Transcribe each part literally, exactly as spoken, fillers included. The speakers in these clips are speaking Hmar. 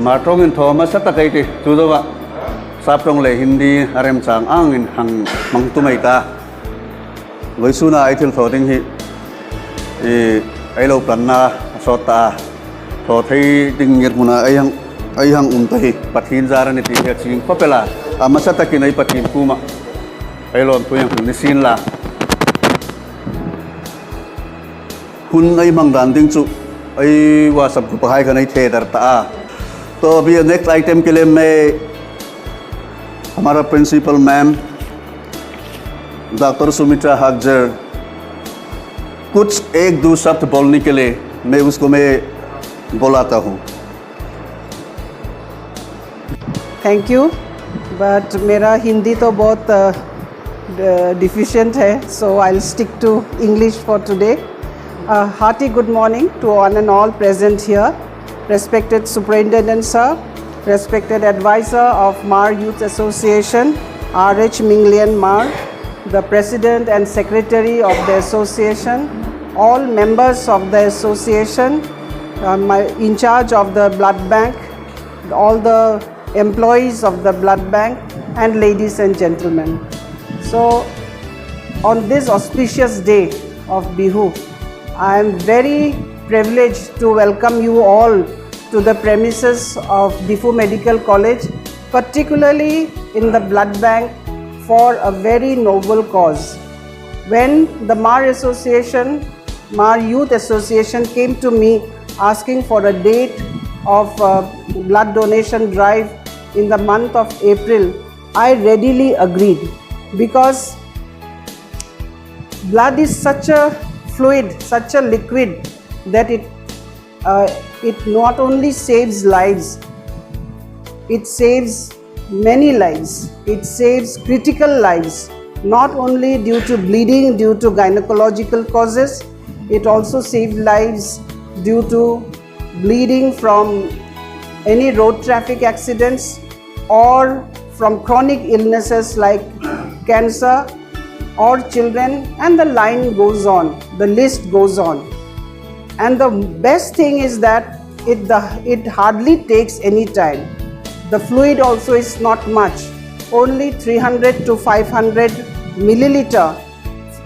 Hmar ṭawngin thaw hmasa tak ei tih, chu zoa Sap ṭawng le Hindi a remchang angin hang hmang tum ei ta. Vawisuna ei thilthaw ding hi, i, ei lo planna a sawt ta a. Thaw thei ding ngirhmuna ei hang, ei hang um ta hi Pathien zar a nih ti hi a chieng khawp el a. A hmasa takin ei Pathien kuoma ei lawmthu ei hang hril ni sien la. Hun ei hmang dan ding chu ei WhatsApp group-a hai khan ei thedar ta a. तो अभी next item के लिए मैं हमारा principal ma'am doctor Sumitra हागजर, कुछ एक दो शब्द बोलने के लिए मैं उसको मैं बुलाता हूँ। Thank you. बट मेरा हिंदी तो बहुत डिफिशिएंट है, so I'll stick to English for today. Hearty good morning to one and all present here. Respected Superintendent Sir, respected advisor of Hmar Youth Association, R H Minglian Hmar, the president and secretary of the association, all members of the association, uh, my in charge of the blood bank, all the employees of the blood bank, and ladies and gentlemen. So, on this auspicious day of Bihu, I am very privileged to welcome you all to the premises of Diphu Medical College, particularly in the blood bank, for a very noble cause. When the Hmar Association, Hmar Youth Association came to me asking for a date of uh, blood donation drive in the month of April, I readily agreed, because blood is such a fluid, such a liquid, that it uh, it not only saves lives, it saves many lives. It saves critical lives, not only due to bleeding due to gynecological causes, it also saves lives due to bleeding from any road traffic accidents or from chronic illnesses like cancer or children, and the line goes on, the list goes on. And the best thing is that it, the, it hardly takes any time. The fluid also is not much, only three hundred to five hundred milliliter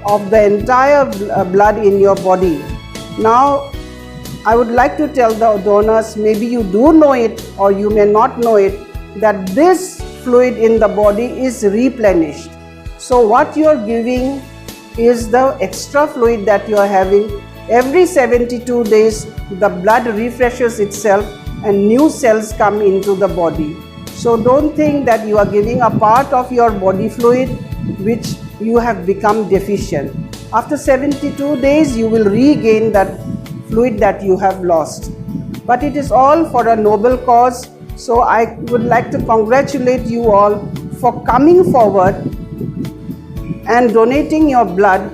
of the entire bl- uh, blood in your body. Now, I would like to tell the donors, maybe you do know it or you may not know it, that this fluid in the body is replenished. So, what you are giving is the extra fluid that you are having. Every seventy-two days, the blood refreshes itself and new cells come into the body. So, don't think that you are giving a part of your body fluid which you have become deficient. After seventy-two days, you will regain that fluid that you have lost. But it is all for a noble cause. So I would like to congratulate you all for coming forward and donating your blood.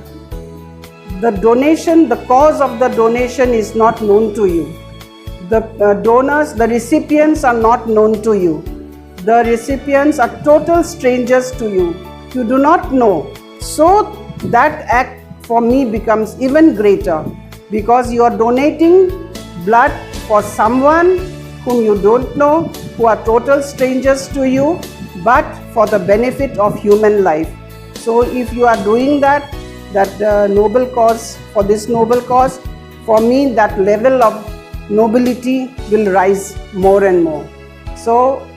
The donation, the cause of the donation is not known to you. The uh, donors, the recipients are not known to you. The recipients are total strangers to you. You do not know. So that act for me becomes even greater, because you are donating blood for someone whom you don't know, who are total strangers to you, but for the benefit of human life. So if you are doing that, that uh, noble cause, for this noble cause, for me that level of nobility will rise more and more. So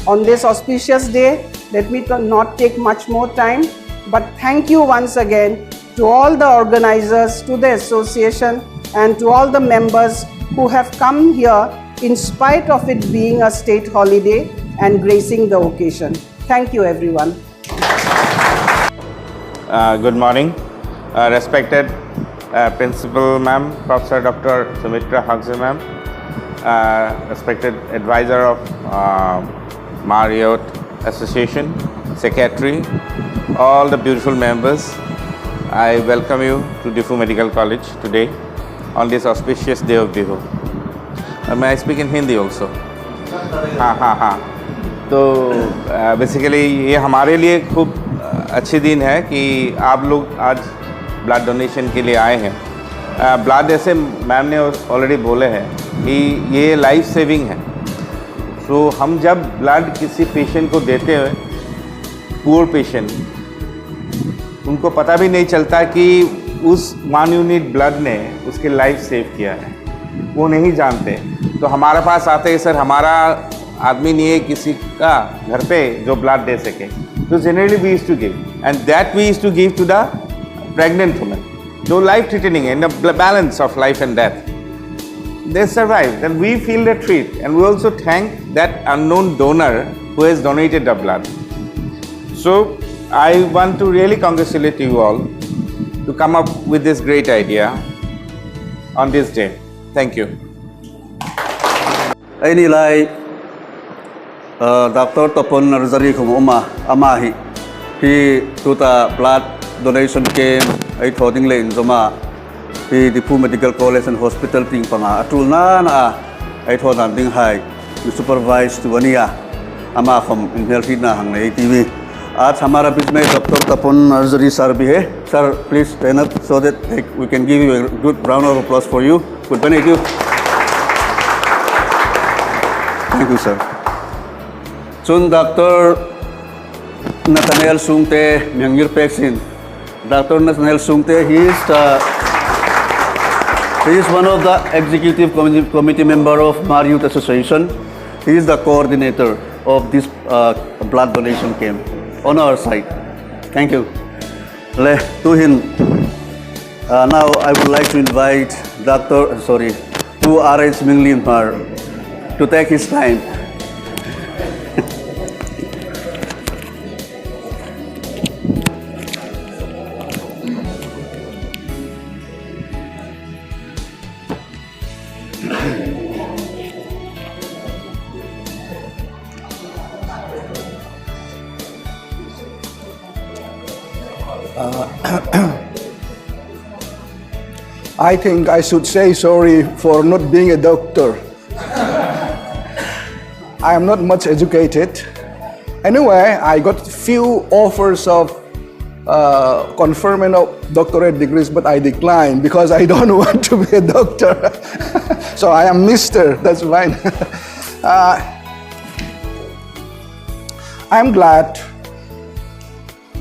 on this auspicious day, let me not take much more time, but thank you once again to all the organizers, to the association, and to all the members who have come here in spite of it being a state holiday and gracing the occasion. Thank you, everyone. Uh, good morning. Uh, respected uh, Principal Ma'am, Professor Doctor Sumitra Hagze Ma'am, uh, respected advisor of uh, Hmar Youth Association, Secretary, all the beautiful members, I welcome you to Diphu Medical College today on this auspicious day of Bihu. Uh, may I speak in Hindi also? हाँ हाँ हाँ तो बेसिकली ये हमारे लिए खूब अच्छी दिन है कि आप लोग आज ब्लड डोनेशन के लिए आए हैं। ब्लड ऐसे मैम ने ऑलरेडी बोले हैं कि ये लाइफ सेविंग है। तो हम जब ब्लड किसी पेशेंट को देते हैं, पुअर पेशेंट, उनको पता भी नहीं चलता कि उस वन यूनिट ब्लड ने उसके लाइफ सेव किया है, वो नहीं जानते। तो हमारे पास आते हैं, "सर, हमारा आदमी नहीं है किसी का घर पे जो ब्लड दे सके।" तो generally we used to give, and that we used to give to the pregnant women. जो लाइफ थ्रेटनिंग है, in the balance of life and death, they survive. Then we feel the treat, and we also thank that unknown donor who has donated the blood. So I want to really congratulate you all to come up with this great idea on this day. Thank you. Eini lai, uh, Doctor Tapon Narzari khom a um a, ama hi, hi tuta blood donation camp ei thaw ding le inzawma, hi Diphu Medical College and Hospital tieng panga a ṭulna a, ei thaw dan dinghai mi supervise tu a nih a, ama khom inhmelhrietna hang nei ei tiu. आज हमारा बीच में डॉक्टर तपन nursery sir भी है। Sir, please stand up so that, like, we can give you a good round of applause for you. Good, thank you. Thank you, sir. Chun Doctor Nathaniel Sungte, mi hang ngir pek sien. Doctor Nathaniel Sungte, he is the, he is one of the executive committee, committee member of Hmar Youth Association. He is the coordinator of this, uh, blood donation camp on our side. Thank you. Le, tuhin, uh, now I would like to invite Doctor, sorry, Pu R H Minglin Hmar to take his time. Uh, I think I should say sorry for not being a doctor. I am not much educated. Anyway, I got few offers of, uh, confirmation of doctorate degrees, but I declined because I don't want to be a doctor. So I am Mister, that's fine. Uh, I'm glad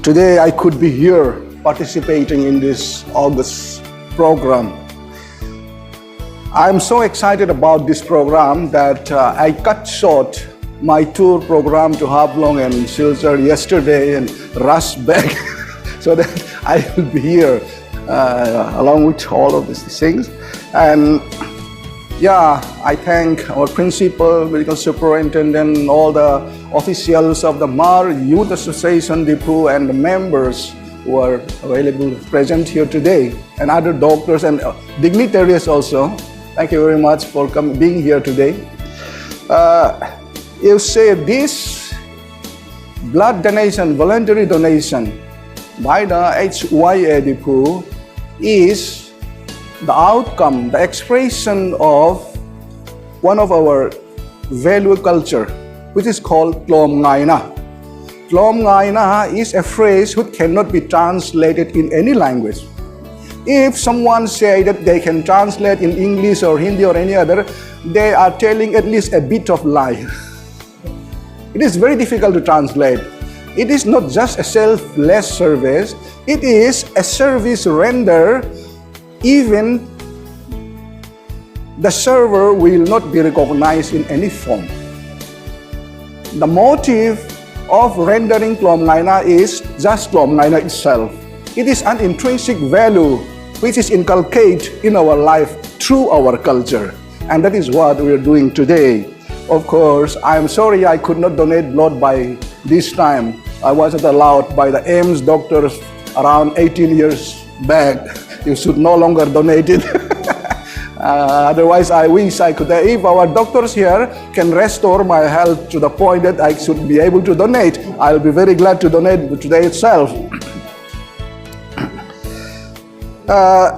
today I could be here participating in this august program. I'm so excited about this program that, uh, I cut short my tour program to Haflong and Silchar yesterday and rushed back so that I will be here, uh, along with all of these things. And yeah, I thank our principal, medical superintendent, all the officials of the Hmar Youth Association Diphu and the members who are available, present here today, and other doctors and, uh, dignitaries also. Thank you very much for come, being here today. Uh, you see, this blood donation, voluntary donation by the H Y A Diphu is the outcome, the expression of one of our value culture, which is called Tlawmngaina. Tlawmngaina is a phrase which cannot be translated in any language. If someone say that they can translate in English or Hindi or any other, they are telling at least a bit of lie. It is very difficult to translate. It is not just a selfless service, it is a service render even the server will not be recognized in any form. The motive of rendering Tlawmngaina is just Tlawmngaina itself. It is an intrinsic value which is inculcated in our life through our culture. And that is what we are doing today. Of course, I am sorry I could not donate blood by this time. I wasn't allowed by the AIIMS doctors around eighteen years back. You should no longer donate it. Uh, otherwise, I wish I could. If our doctors here can restore my health to the point that I should be able to donate, I'll be very glad to donate today itself. Uh,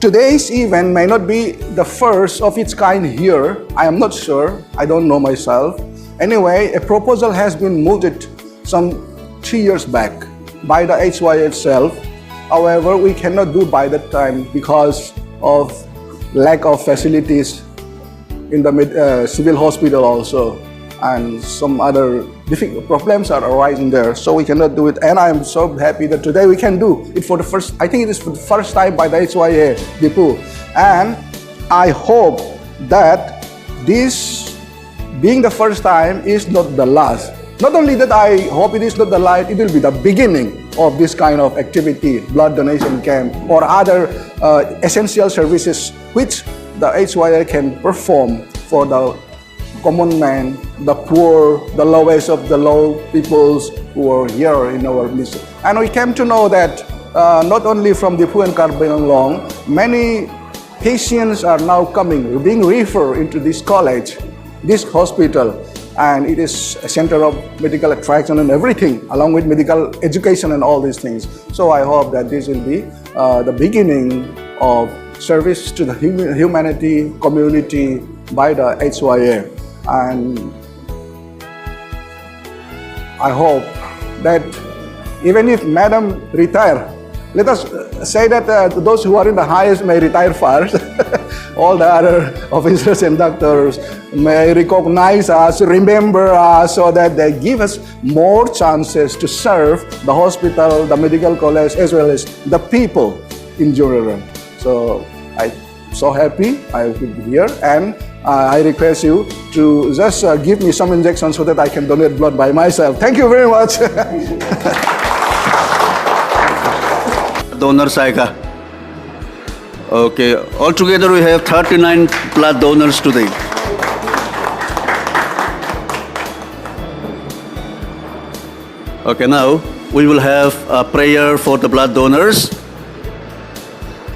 today's event may not be the first of its kind here. I am not sure. I don't know myself. Anyway, a proposal has been mooted some three years back by the H Y A itself. However, we cannot do by that time because of lack of facilities. in the med- uh, civil hospital also, and some other difficult problems are arising there. So we cannot do it. And I am so happy that today we can do it for the first, I think it is for the first time by the H Y A Diphu. And I hope that this being the first time is not the last. Not only that, I hope it is not the last, it will be the beginning of this kind of activity, blood donation camp, or other uh, essential services which the H Y A can perform for the common man, the poor, the lowest of the low peoples who are here in our midst. And we came to know that uh, not only from Diphu and Karbi Anglong, many patients are now coming, being referred into this college, this hospital, and it is a center of medical attraction and everything, along with medical education and all these things. So I hope that this will be uh, the beginning of service to the hum- humanity community by the H Y A. And I hope that even if Madam retire, let us uh, say that uh, those who are in the highest may retire first. All the other officers and doctors may recognize us, remember us, so that they give us more chances to serve the hospital, the medical college, as well as the people in general. So I so happy I could be here, and uh, I request you to just uh, give me some injections so that I can donate blood by myself. Thank you very much. Donor Saika. Okay, altogether we have thirty-nine blood donors today. Okay, now we will have a prayer for the blood donors.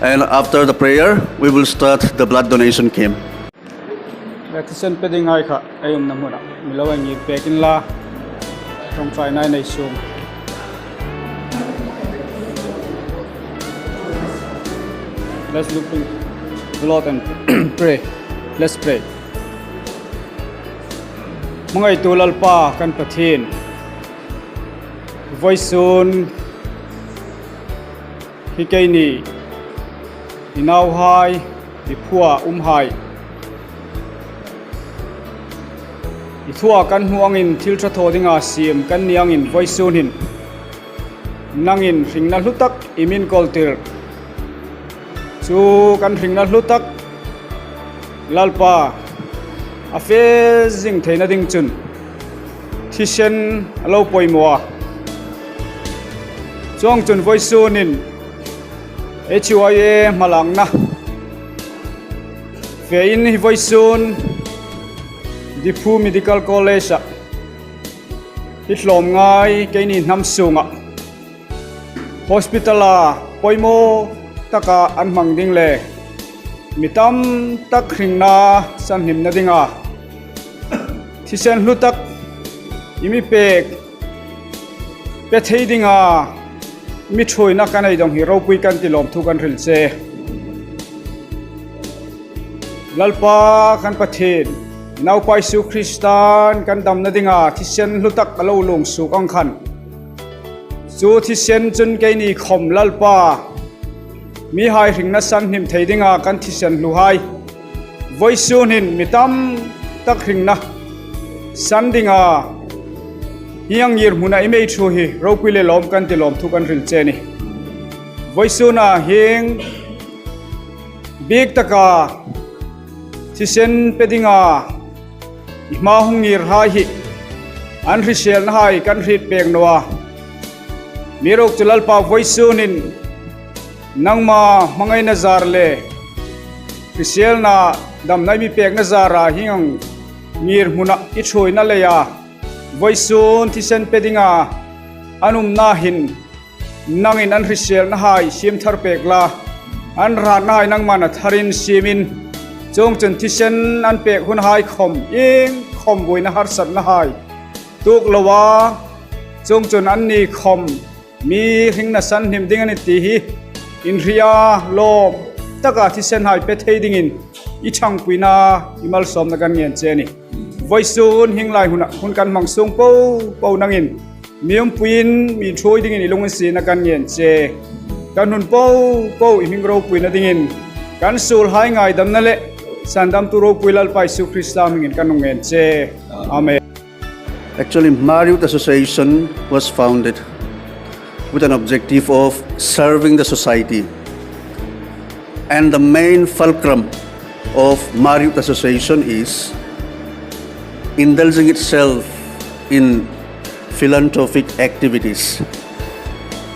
And after the prayer, we will start the blood donation camp. Vaccine pe ding hai kha, ei umna hmuna mi lo ngir pek inla, ṭawngṭaina nei sung. Let's look to the Lord and pray. Let's pray. Hmangaitu Lalpa kan Pathien, vawisun hi keini i nauhai, i phuoa umhai, i thua kan hmu angin thil ṭha thaw dinga siem kan ni angin vawisun hin nangin hringna hlu tak i min kawltir. Chu kan hringna hlu tak Lalpa a fe zing theina ding chun thisen a lo poimaw a. Chuongchun vawisunin H Y A hmalakna fe in hi vawisun Diphu Medical College-a hi hlawm ngai keini hnam sunga hospital-a poimaw taka an hmang ding le mi tam tak hringna sanhnimna dinga thisen hlu tak i mi pek, pe thei dinga mi ṭhuoina kan ei dawng hi ropui kan ti lawmthu kan hril che. Lalpa kan Pathien, Naupa Isu Kristan kan damna dinga thisen hlu tak a lo luong suok ang khan, chu thisen chun keini khawm Lalpa, mihai hringna sanhnim thei dinga kan thisen hluhai, vawisunin mi tam tak hringna san dinga hi ang ngirhmuna i mi ṭhuoi hi ropui le lawm kan ti lawmthu kan hril che a nih. Vawisuna hieng bik taka thisen pe dinga i hma hung ngirhai hi an hriselnahai kan hriet pek naw a. Amiruokchu Lalpa vawisunin nangma hmangaina zar le hriselna damna i mi pekna zara hieng ang ngirhmuna i ṭhuoina leia vawisun thisen pe dinga an umna hin nangin an hriselnahai siem thar pek la, an ratnahai nangman a tharin siemin, chuongchun thisen an pek hunhai khawm iengkhawm buoina harsatnahai tuok loa, chuongchun anni khawm mi hringna sanhnim ding a nih ti hi inhria lawm taka thisenhai pe thei dingin i ṭhangpuina, i malsawmna kan ngen che a nih. Vawisun hieng lai huna hun kan hmang sung popo nangin mi umpuiin mi ṭhuoi dingin i lunginsietna kan ngen che. Kan hun popo i hming ropuina dingin kan suolhai ngaidamna le Sandamtu ropuina Lalpa Isu Krista hmingin kan hung ngen che. Amen. Actually, Hmar Youth Association was founded with an objective of serving the society. And the main fulcrum of Hmar Youth Association is indulging itself in philanthropic activities.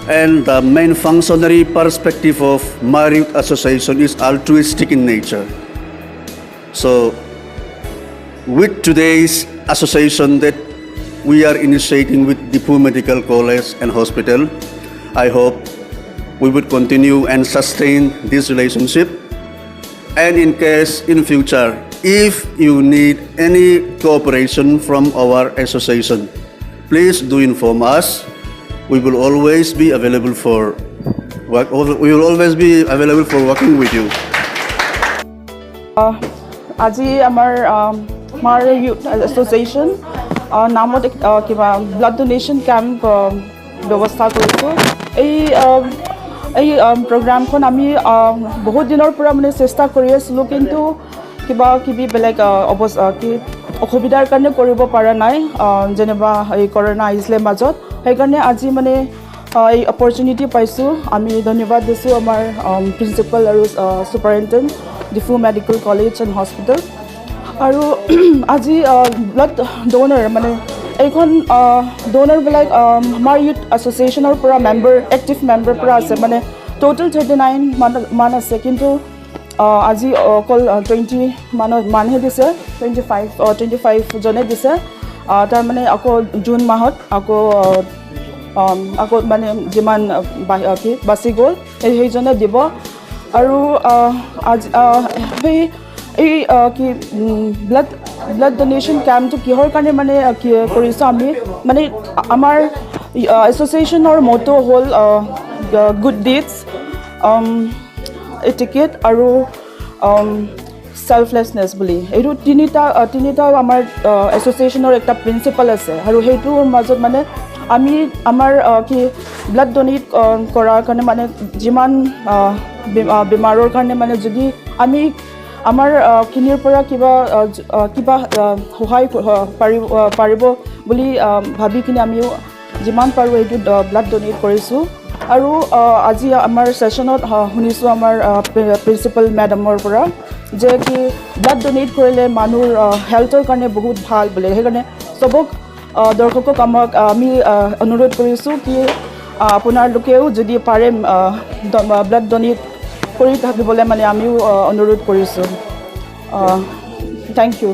And the main functionary perspective of Hmar Youth Association is altruistic in nature. So, with today's association that we are initiating with Diphu Medical College and Hospital, I hope we would continue and sustain this relationship. And in case in future, if you need any cooperation from our association, please do inform us. We will always be available for work. We will always be available for working with you. আজি আমাৰ, আহ, আমাৰ youth association, আহ, নামত এক, আহ, কিবা blood donation camp, আহ, ব্যৱস্থা কৰিছোঁ। এই, আহ, এই, আহ, প্ৰগ্ৰামখন আমি, আহ, বহুত দিনৰ পৰা মানে চেষ্টা কৰি আছিলোঁ, কিন্তু কিবা কিবি বেলেগ, আহ, অৱস-, আহ, কি অসুবিধাৰ কাৰণে কৰিব পৰা নাই, আহ, যেনিবা এই কৰোণা আহিছিলে মাজত। সেইকাৰণে আজি মানে, আহ, এই অপৰচুনিটি পাইছোঁ। আমি ধন্যবাদ দিছোঁ আমাৰ, আম, প্ৰিন্সিপাল আৰু, আহ, superintendent Diphu medical college and hospital. আৰু আজি, আহ, ব্লাড ড'নাৰ মানে এইখন, আহ, ড'নাৰবিলাক, আহ, আমাৰ ইউথ এছ'চিয়েশ্যনৰ পৰা মেম্বাৰ, এক্টিভ মেম্বাৰ পৰা আছে, মানে টোটেল থাৰ্টি নাইন মান, মান আছে, কিন্তু, আহ, আজি অকল, আহ, টুৱেণ্টি মানৰ, মানহে দিছে, টুৱেণ্টি ফাইভ, আহ, টুৱেণ্টি ফাইভজনে দিছে। আহ, তাৰমানে আকৌ জুন মাহত আকৌ, আহ, আম, আকৌ মানে যিমান, আহ, বা-, আহ, কি বাচি গ'ল, সেই, সেইজনে দিব। আৰু, আহ, আজি, আহ, সেই, এই, আহ, কি, উম, ব্লাড, ব্লাড ডনেশ্যন কেম্পটো কিহৰ কাৰণে মানে, আহ, কি কৰিছোঁ আমি, মানে আ-, আমাৰ, আহ, এছ'চিয়েশ্যনৰ মটো হ'ল, আহ, আহ, গুড ডিডছ, আম, এটিকেট আৰু, আম, ছেলফলেছনেছ বুলি। এইটো তিনিটা, আহ, তিনিটা আমাৰ, আহ, এছ'চিয়েশ্যনৰ এটা প্ৰিন্সিপাল আছে আৰু সেইটোৰ মাজত মানে আমি আমাৰ, আহ, কি ব্লাড ডনেট, আহ, কৰাৰ কাৰণে মানে যিমান, আহ, বে-, আহ, বেমাৰৰ কাৰণে মানে যদি আমি আমাৰ, আহ, খিনিৰ পৰা কিবা, আহ, জ-, আহ, কিবা, আহ, সহায় ক-, আহ, পাৰি-, আহ, পাৰিব বুলি, আহ, ভাবি কিনে আমিও যিমান পাৰোঁ এইটো, আহ, ব্লাড ডনেট কৰিছোঁ। আৰু, আহ, আজি আমাৰ ছেছনত, আহ, শুনিছোঁ আমাৰ, আহ, প্ৰি-, প্ৰিন্সিপাল মেডামৰ পৰা যে কি ব্লাড ডনেট কৰিলে মানুহৰ, আহ, হেল্থৰ কাৰণে বহুত ভাল বোলে। সেইকাৰণে চবক, আহ, দৰ্শকক আমাক, আহ, আমি, আহ, অনুৰোধ কৰিছোঁ কি, আহ, আপোনালোকেও যদি পাৰে, আহ, ড-, আহ, ব্লাড ডনেট কৰি থাকিবলৈ মানে আমিও, আহ, অনুৰোধ কৰিছোঁ। আহ, থেংক ইউ।